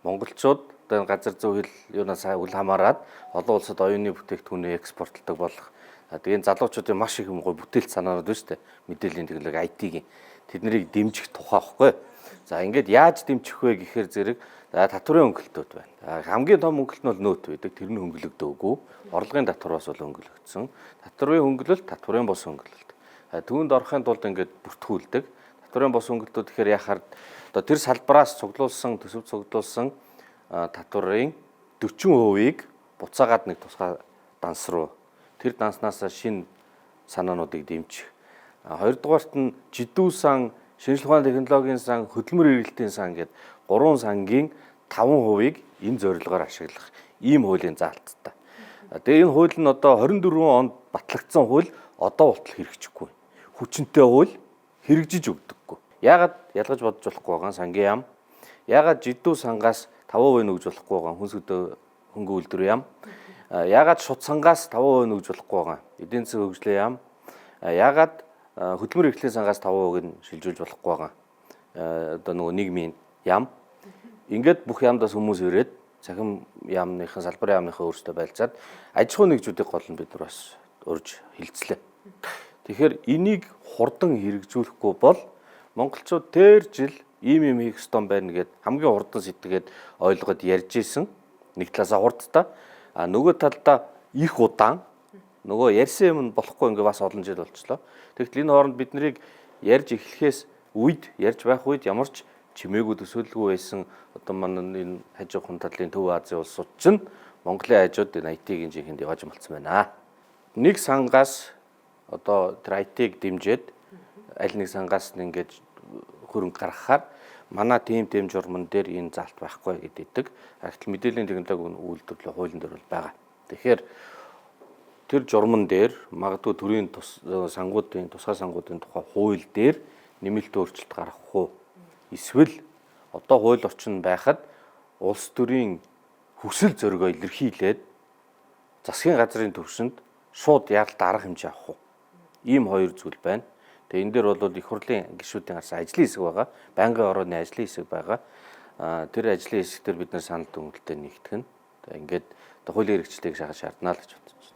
Монголчууд одоо энэ газар зүй хэл юунаас үл хамааран олон улсад оюуны бүтээгдэхүүнээ экспортлдог болох. Тэгээ энэ залуучуудын маш их юм гоё бүтээлч санаанууд байна шүү дээ. Мэдээллийн технологи, IT-гийн тэднийг дэмжих тухай байхгүй. За, ингээд яаж дэмжих вэ гэхээр зэрэг татварын хөнгөлөлтүүд байна. Хамгийн том хөнгөлөлт нь бол нөөт байдаг. Тэр нь хөнгөлөгдөөгүй. Орлогын татвар бас бол хөнгөлөгдсөн. Татварын хөнгөлөлт, татварын бус хөнгөлөлт. Түүнд орохын тулд ингээд бүртгүүлдэг. Татварын бус хөнгөлөлтүүд гэхээр яхаар одоо тэр салбараас цуглуулсан, төсөв цуглуулсан татварын 40%-ийг буцаагаад нэг тусгай данс руу, тэр данснаас шинэ санаануудыг дэмжих. Хоёрдугаарт нь жидүү сан, шинжлэх ухааны технологийн сан, хөдөлмөр эргэлтийн сан гээд гурван сангийн 5%-ийг энэ зорилгоор ашиглах ийм хуулийн заалттай. Тэгээ энэ хууль нь одоо 24 онд батлагдсан хууль одоо болтол хэрэгжихгүй. Хүчинтэй хууль хэрэгжиж өгдөггүй. Яагаад ялгаж бодож болохгүй байгаа сангийн яам? Яагаад жидүү сангаас 5% нь өгж болохгүй байгаа хүнс хөдөө хөнгө үйлдвэр яам? Яагаад шут сангаас 5% нь өгж болохгүй байгаа эдийн засгийн хөгжлийн яам? Яагаад хөдөлмөр эрхлэлийн сангаас 5% нь шилжүүлж болохгүй байгаа одоо нөгөө нийгмийн яам? Ингээд бүх яамдаас хүмүүс ирээд цахим яамныхан, салбарын яамныхаа өөрсдөө байлцаад аж ахуйн нэгжүүдийг гол нь бид нар бас урьж хилцлээ. Тэгэхээр энийг хурдан хэрэгжүүлэхгүй бол монголчууд тэр жил ийм юм хийх ёстой байна гэд хамгийн хурдан сэтгээд ойлгоод ярьж исэн. Нэг талаасаа хурдтай, а нөгөө талдаа их удаан, нөгөө ярьсан юм нь болохгүй ингээ бас олон жил болчлоо. Тэгтэл энэ хооронд бид нарыг ярьж эхлэхээс үед, ярьж байх үед ямар ч чимээгүй, төсөөлөлгүй байсан одоо манай энэ хажуу хон талын Төв Азийн улсууд чинь Монголын хажууд энэ IT-ийн жинхэнд явж малцсан байна. Нэг сангаас одоо тэр IT-г дэмжиж, аль нэг сангаас нь ингээд хөрөнгө гаргахаар манай тийм журман дээр энэ заалт байхгүй гэдэг. Гэтэл мэдээллийн технологи үйлдвэрлэлийн хуулийн дээр бол байгаа. Тэгэхээр тэр журман дээр, магадгүй төрийн тус сангуудын, тусгай сангуудын тухай хууль дээр нэмэлт өөрчлөлт гаргах уу? Эсвэл одоо хууль орчин байхад улс төрийн хүсэл зоригоо илэрхийлээд засгийн газрын төвшөнд шууд яаралт арга хэмжээ авах уу? Ийм хоёр зүйл байна. Тэгээ энэ дээр бол их хурлын гишүүдийн гарсан ажлын хэсэг байгаа. Байнгын орооны ажлын хэсэг байгаа. Тэр ажлын хэсэг дээр бид нар санал дүгнэлтээ нэгтгэн. Тэгээ ингээд хуулийн хэрэгчлэгийг шахаж шаардна л гэж бодож байна.